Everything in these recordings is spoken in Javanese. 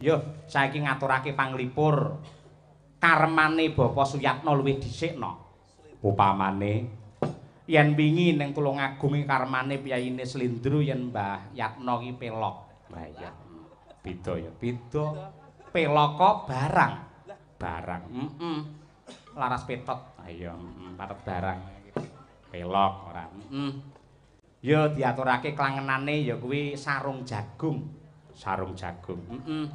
Yo, saiki ngaturake panglipur. Karmane Bapak Suyatno luwih dhisikno. Upamane yen wingi ning Tulungagung iki karmane piyayine Slindro yen Mbah Yatno ki pelok. Lah iya. Beda ya, beda. Pelaka barang. Barang. Heeh. Laras petot. Ha iya, patet barang. Pelok ora. Heeh. Ya diaturake klangenane ya kuwi sarung jagung. Sarung jagung. Heeh.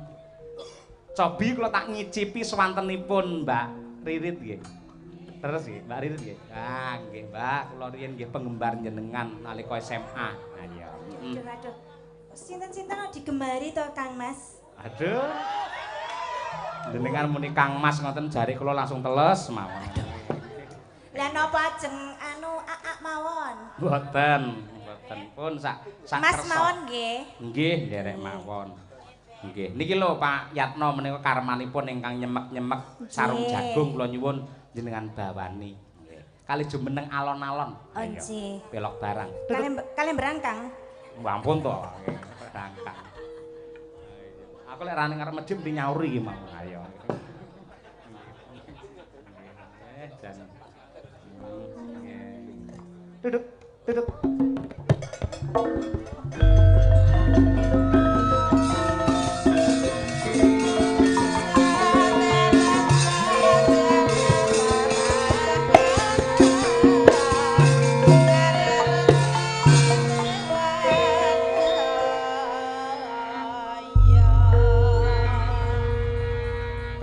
Cobi kula tak ngicipi swantenipun Mbak Ririt nggih. Terus nggih, Mbak Ririt nggih. Ah, nggih, Mbak, kula riyen nggih penggemar jenengan nalika SMA. Ha iya. Aduh, aduh. Sinten-sinten kok digemari to, Kang Mas? Aduh. Jenengan muni Kang Mas ngoten jare kula langsung teles mawon. Lah napa ajeng anu aak mawon? Mboten, mboten pun sak sak Mas mawon nggih. Nggih, nderek mawon. Nggih. Niki lho Pak Yatno menika karmanipun ingkang nyemek-nyemek sarung jagung kula nyuwun jenengan bawani. Nggih. Kali jumeneng alon-alon. Oh nggih. Pelok barang. Kalian berangkang. Ampun to. Berangkang. Aku lek ra ning arep medhip mesti nyauri iki mau. Ayo. Jan. Duduk, duduk.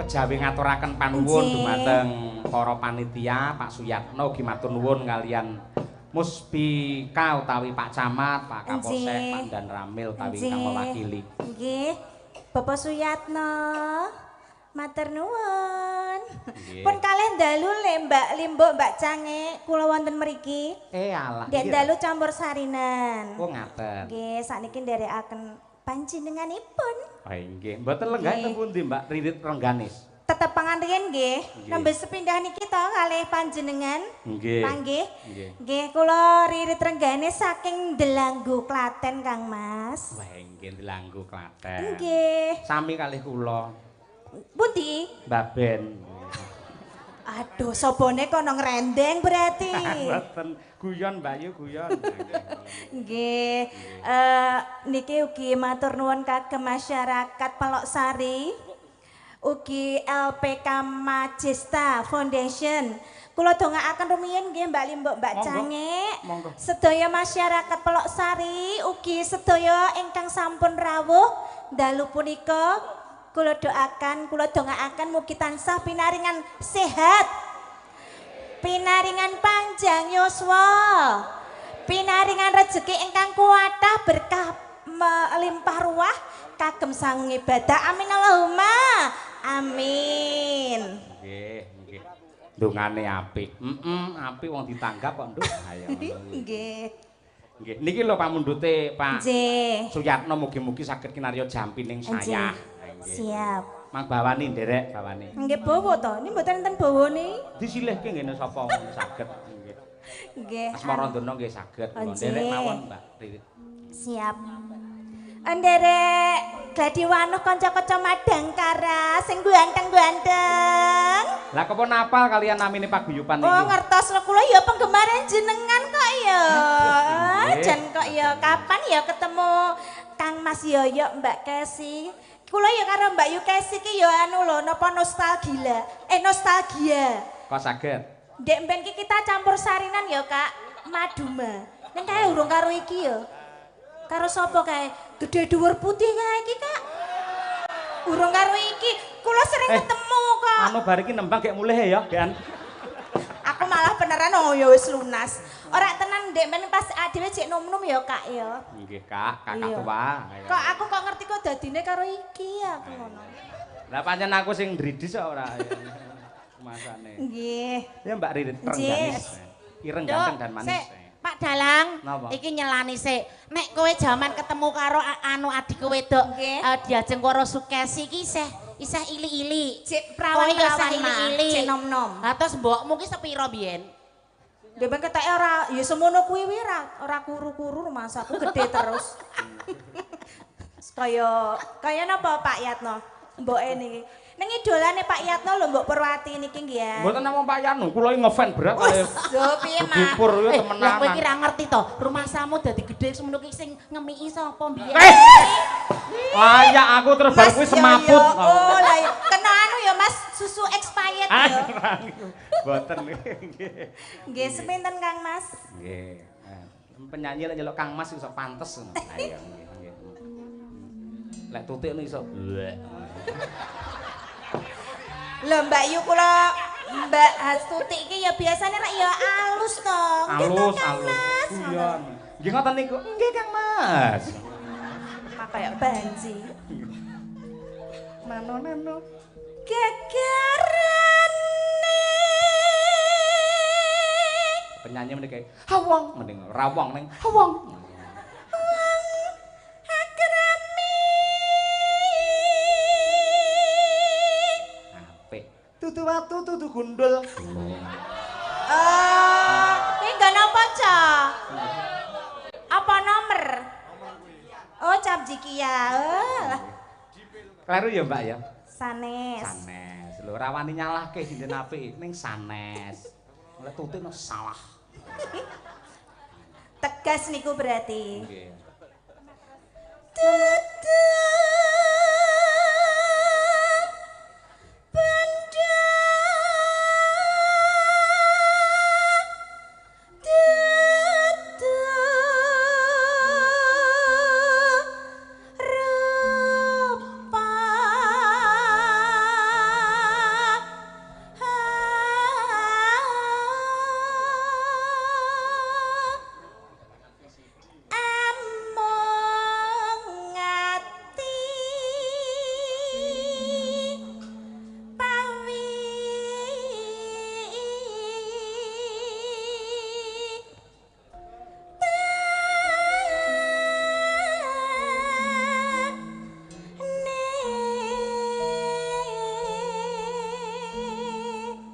Kejawi ngaturaken panuwun dumateng para panitia Pak Suyatno ugi matur nuwun kalian Muspika utawi Pak Camat, Pak Kapolsek, Pak Danramil utawi ingkang mewakili. Nggih. Bapak Suyatno, matur nuwun. Pun kalih dalu le Mbak Limbuk, Mbak Cange, kula wonten mriki. Alah. Ndek dalu campur sarinan. Oh ngaten. Nggih, sakniki nderekaken panjenenganipun. Oh nggih, mboten lenggah teng pundi Mbak Ririt Rengganis? Tetepangan riyen nggih, nembe sepindah niki to kalih panjenengan. Nggih. Panggih. Nggih, kula Ririt Rengganis saking Delanggu Klaten, Kang Mas. Wah, nggih Delanggu Klaten. Nggih. Sami kalih kula. Pundi? Mbaben. Aduh, sobone kono ngrendeng berarti. Mboten, guyon Mbak Yu, guyon. Nggih. Niki ugi matur nuwun kagem masyarakat Peloksari. Ugi LPK Majesta Foundation. Kula dongaaken rumiyin nggih Mbak Limbuk, Mbak Cange. Sedaya masyarakat Peloksari ugi sedaya ingkang sampun rawuh dalu punika kula doakan, kula dongaaken mugi tansah pinaringan sehat, pinaringan panjang yuswa, pinaringan rejeki ingkang kuatah berkah melimpah ruah kagem sangu ibadah. Amin Allahumma amin. Nggih, nggih. Dongane apik. Heeh, apik wong ditanggap kok, Nduk. Ayo. Nggih. Nggih, niki lho pamundhute Pak Suyatno mugi-mugi saged kinarya jampining sayah. Siap. Mang bawani nderek bawani. Nggih bawa to. Niki mboten enten bawane. Disilihke ngene sapa ngono saged. Nggih. Nggih. Asmarandana nggih saged. Kula nderek mawon, Mbak Ririt. Siap. Nderek gladi wanuh kanca-kanca Madangkara sing ganteng-ganteng. Lah kok napal kalian namine paguyuban iki? Oh ngertos lho kula ya penggemar jenengan kok ya. Jan kok ya kapan ya ketemu Kang Mas Yoyo, Mbak Kesi. Kula ya karo Mbak Yu Kesi ki ya anu lho napa nostalgia. Nostalgia. Kok saged? Ndek mben ki kita campur sarinan ya Kak, Maduma. Ning kae urung karo iki ya. Karo sapa kae? Gede dhuwur putih kae iki, Kak. Urung karo iki. Kula sering ketemu kok. Anu bar iki nembang gek mulih ya, Gean. Aku malah beneran oh ya wis lunas. Ora tenan ndek men pas adewe jek nom-nom ya, Kak ya. Nggih, Kak, kakak tua. Kok aku kok ngerti kok dadine karo iki aku ngono. Lah pancen aku sing ndridis kok ora. Masane. Nggih. Ya Mbak Ririt Rengganis. Ireng ganteng dan manis. Pak Dalang, iki nyelani sik. Nek kowe jaman ketemu karo anu adikku wedok, diajeng karo Sukesi iki isih ili-ili. Cek prawan-prawan ili-ili. Cek nom-nom. Lah terus mbokmu ki sepiro biyen? Ndek ben keteke ora ya semono kuwi ora kuru-kuru rumangsaku gede terus. Kaya kaya napa Pak Yatno? Mboke niki. Ning idolane Pak Yatno lho Mbok Purwati niki nggih ya. Mboten namung Pak Yatno, kula iki ngefan berat kaya. Lho piye, Mas? Pur yo temenan. Lah kowe iki ra ngerti to, rumahsamu dadi gedhe semono ki sing ngemiki sapa mbiyen? Layak aku terus bar kuwi semaput. Oh, lah kena anu ya Mas, susu expired ya. Mboten nggih. Nggih, sepinten Kang Mas? Nggih. Penyanyi lek nyeluk Kang Mas iso pantes ngono. Ayo nggih nggih. Lek tutik iso. Lho Mbak Yu kula Mbak Hastuti iki ya biasane rek ya alus to. Alus, alus. Iya. Nggih ngoten niku. Nggih Kang Mas. Mak kaya banji. Nano nano. Gegerane. Penyanyi mending kayak hawong mending rawong ning hawong. Wong akrami. Apik. Tutu watu tutu gundul. Iki nggo napa, Cak? Apa nomor? Oh, cap jikia. Oh. Kleru ya, Mbak ya? Sanes. Sanes. Lho rawani nyalahke sinden apik ning sanes. Oleh tutik no salah. Tegas niku berarti. Nggih. Tutu benda tutu rupa among ati pawi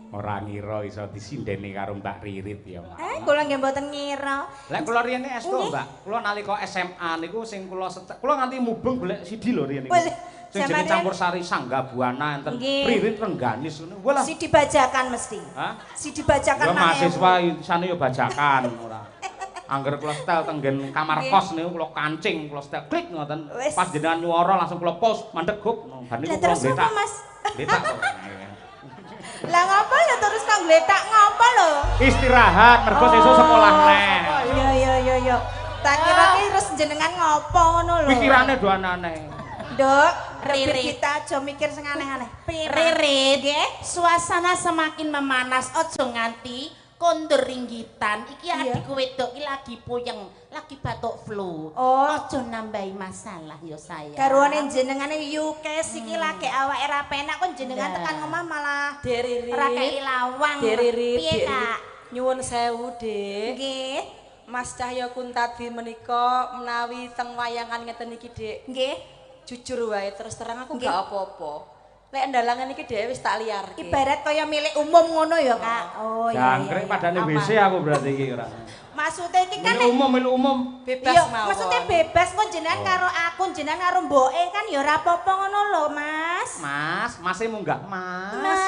Ora ngira iso disindeni karo Mbak Ririt ya, Mak. Kula nggih mboten ngira. Lek kula riyen estu, Mbak. Kula nalika SMA niku sing kula kula nganti mubeng golek CD lho riyen niku. Sing jenenge campur sari Sangga Buana enten Ririt Rengganis ngono. Walah. CD bajakan mesti. Hah? CD bajakan ya mahasiswa isane ya bajakan ora. Angger kula setel tenggen kamar kos niku kula kancing, kula setel klik ngoten. Pas jenengan nyuara langsung kula post mandeg gup. Bar niku kula ngletak. Ngletak kok. Lah ngopo lho terus kok ngletak ngopo lho? Istirahat mergo sesuk sekolah neh. Iya iya iya iya. Tak kira ki terus jenengan ngopo ngono lho. Pikirane do aneh. Nduk, Ririt kita aja mikir sing aneh-aneh. Ririt, nggih. Suasana semakin memanas, aja nganti kondur ringgitan. Iki adikku wedok iki lagi puyeng, lagi batuk flu. Oh. Aja nambahi masalah ya sayang. Garwane jenengane Yukes iki lagi awake ra penak kok jenengan tekan omah malah ora kei lawang. Piye, Kak? Nyuwun sewu, Dik. Nggih. Mas Cahya Kuntadi menika menawi teng wayangan ngeten iki, Dik. Nggih. Jujur wae terus terang aku gak apa-apa. Lek ndalangan iki dhewe wis tak liarke. Ibarat kaya milik umum ngono ya, Kak. Oh iya. Jangkrik padane WC aku berarti iki ora. Maksudnya iki kan milik umum, milik umum. Bebas iya, mawon. Maksudnya bebas kok jenengan karo aku, jenengan karo mboke kan ya ora apa-apa ngono lho, Mas. Mas, mase munggah, Mas. Mas.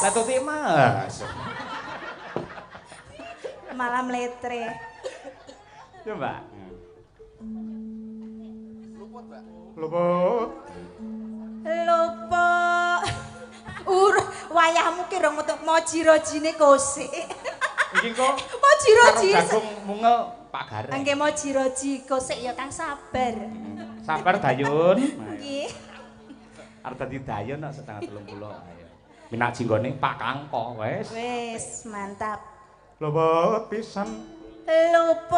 Lah tuti Mas. Malah mletre. Ya, Mbak. Luput, Mbak. Luput. Luput. Wayahmu ki rong metu moji-rojine kosik. Iki kok moji-roji jagung mungel Pak Gareng. Nggih moji-roji kosik ya Kang sabar. Sabar Dayun. Nggih. Arep dadi Dayun kok 30.30. Ayo. Minak jinggone Pak Kangko wis. Wis, mantap. Luput pisan. Luput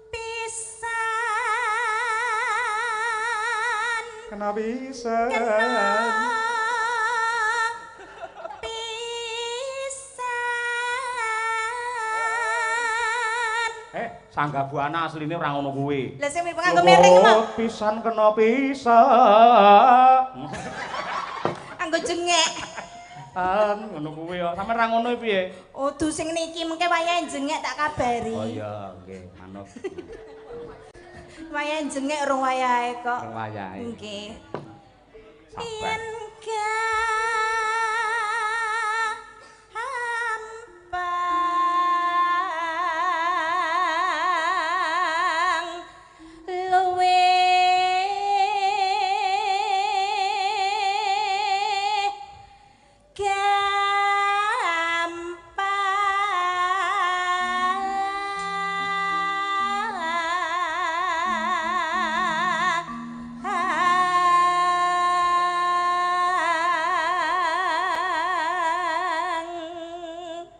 pisan. Kena pisan. Kena pisan. Sangga Buana asline ora ngono kuwi. Lah sing nganggo miring mah. Pisan kena pisan. Anggo jengek. Ngono kuwi ya. Sampe ra ngono piye? Udu sing niki mengke wayahe jengek tak kabari. Oh iya, nggih, manut. Wayahe jengek rong wayahe kok. Rong wayahe. Nggih. Sabar. Yen gampang luwe gampang.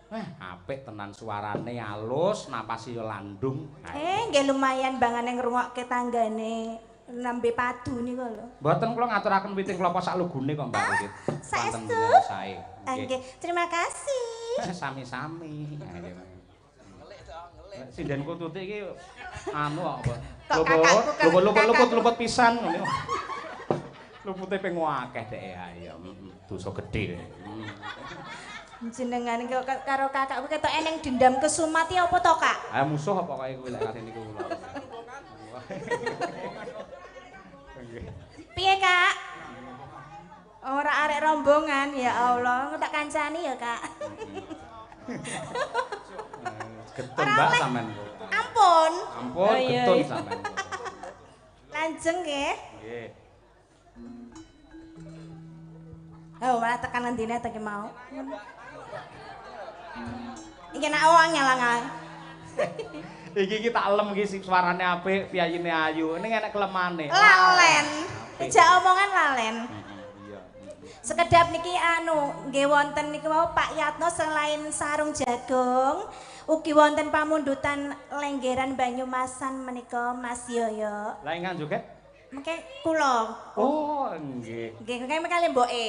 Wah, apik tenan suarane alus, napase yo landung. Nggih lumayan bangane ngrungokke tanggane nembe padu niku lho. Mboten kula ngaturaken witing klapa sak lugune kok Mbak Ririt. Saestu? Sae. Nggih, terima kasih. Sami-sami. Sindenku Tutik iki anu kok apa? Kok kakakku kan- Luput luput luput kakakku. luput pisan ngene. Lupute ping akeh dhek ayo. Dosa gedhe. Jenengan kok karo kakakku ketok eneng dendam kesumat ya apa to, Kak? Ah musuh apa kaya kuwi lek kali niku kula. Piye, Kak? Ora arek rombongan, ya Allah, aku tak kancani ya, Kak. Getun Mbak sampean. Ampun. Ampun, Oh, iya, getun iya. sampean. Lanjeng nggih. Nggih. Oh, malah tekan ngendine ta ki mau. Iki nak awang nyalang. Iki iki tak lem iki sing suarane apik, piyayine ayu. Ning enek kelemane. Lalen. Ijak omongan lalen. Iya. Sekedap niki anu nggih wonten niki wau Pak Yatno selain sarung jagung ugi wonten pamundutan lenggeran Banyumasan menika Mas Yoyo. Lah ingkang joget? Mengke kula. Oh, nggih. Nggih mengke kali mboke.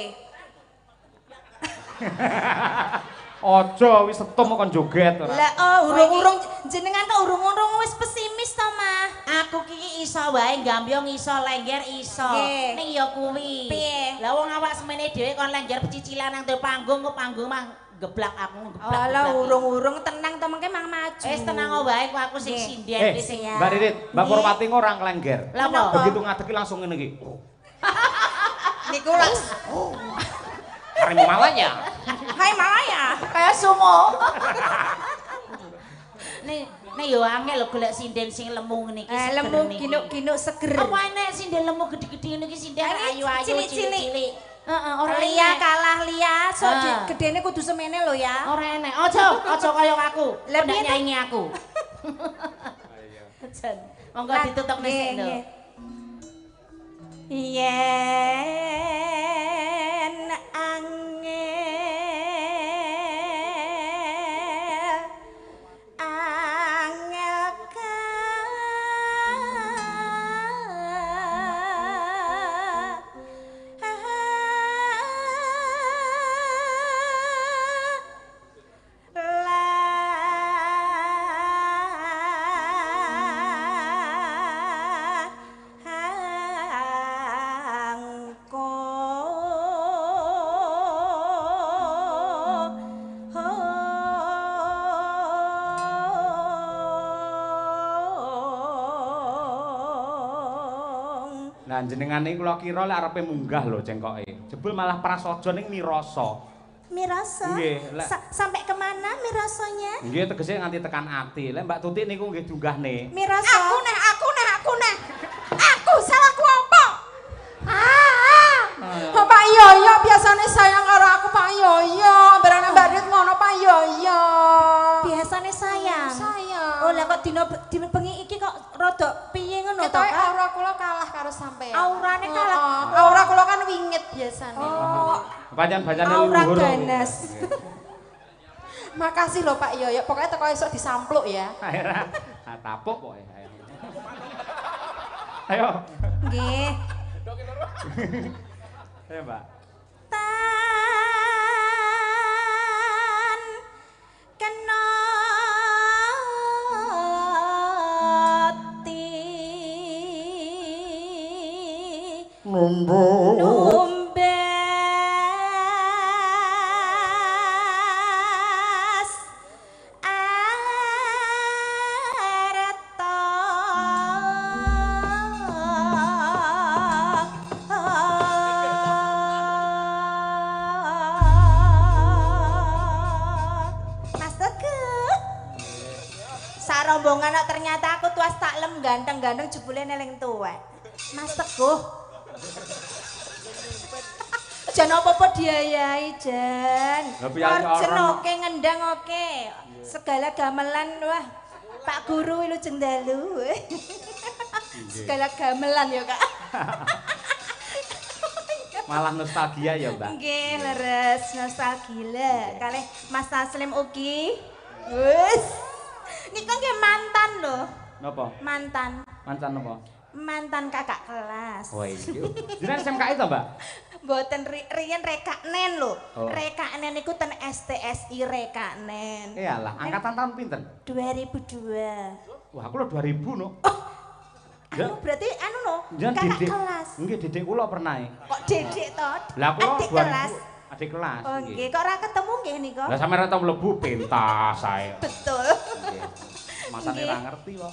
Aja wis setum kok kon joget ora. Lah oh urung-urung jenengan kok urung-urung wis pesimis to, Mah. Aku ki iso wae gambyong iso lengger iso. Nggih. Ning ya kuwi. Piye? Lah wong awak semene dhewe kon lengger pecicilan nang panggung kok panggung mah geblak aku geblak. Alah urung-urung tenang to mengke mang maju. Wis tenang wae kok aku sing Nggih. sinden Eh, iki sing. Siap. Mbak Ririt, Mbak Nggih. Purwati ora nglengger. Lah apa? Begitu ngadeg langsung ngene iki. Oh, Niku lak Harimau Malaya. Hai Malaya. kaya sumo. Ning ning yo angel lho golek sinden sing lemu ngene iki. Eh seger lemu niki. ginuk-ginuk seger. Apa enek sinden lemu gedhe-gedhe ngene iki sinden Lah, ini ayu-ayu cilik-cilik. cilik-cilik. Heeh, ora Lia enek. kalah Lia, so Ah. gedene kudu semene lho ya. Ora enek. Aja, aja kaya aku. Lah, Ndak piye to? nyaingi aku. Jan. Monggo ditutup Nggih, sik lho. nggih. Yen angel angel Nah jenengane kula kira lek arepe munggah lho cengkoke. Jebul malah prasaja ning mirasa. Mirasa? Nggih, lek- Sampai kemana mirasanya? Nggih tegese nganti tekan ati. Lek Mbak Tutik niku nggih dunggahne. Mirasa. Aku neh, aku neh, aku neh. Aku salahku apa? Ah. Oh, Pak Yoyo biasane sayang karo aku Pak Yoyo. Berane Mbak Rit ngono Pak Yoyo. Biasane sayang. Sayang. Oh lah kok dina dina bengi iki kok rada piye ngono to, Ketoke Kak? aura kula kalah karo sampean. Aurane kalah. Heeh, aura kula kan wingit biasane. Oh, Pancen-pancene aura luhur. ganas. Makasih loh Pak Yoyo. Pokoknya teko esuk disampluk ya. Akhirnya tapuk pokoke. Ayo. Nggih. Ayo, Mbak. Tan kena ati numbas arta. Ana ternyata aku tuas taklem ganteng-ganteng jebule neling tuwek. Mas Teguh. Jan apa-apa diayai, Jan. Orjen oke, ngendang oke. Segala gamelan wah. Pak Guru wilujeng dalu. Segala gamelan ya, Kak. Malah nostalgia ya, Mbak. Nggih, leres nostalgia. Kalih Mas Taslim ugi. Wis. Nika nggih mantan lho. Napa? Mantan. Mantan napa? Mantan kakak kelas. Oh iya. Jenengan SMKI to, Mbak? Mboten riyen rekaknen lho. Oh. Rekaknen niku ten STSI rekaknen. Iyalah, angkatan tahun pinten? 2002. Wah, aku lho 2000 no. Oh. Anu berarti anu no, kakak dedek, kelas. Nggih, dedek kula pernah. Kok dedek to? Lah kula adik kelas. Adik kelas. Oh nggih, kok ora ketemu nggih nika? Lah sampeyan ora tau mlebu pentas ae. Betul. Nggih. Masane ora ngerti kok.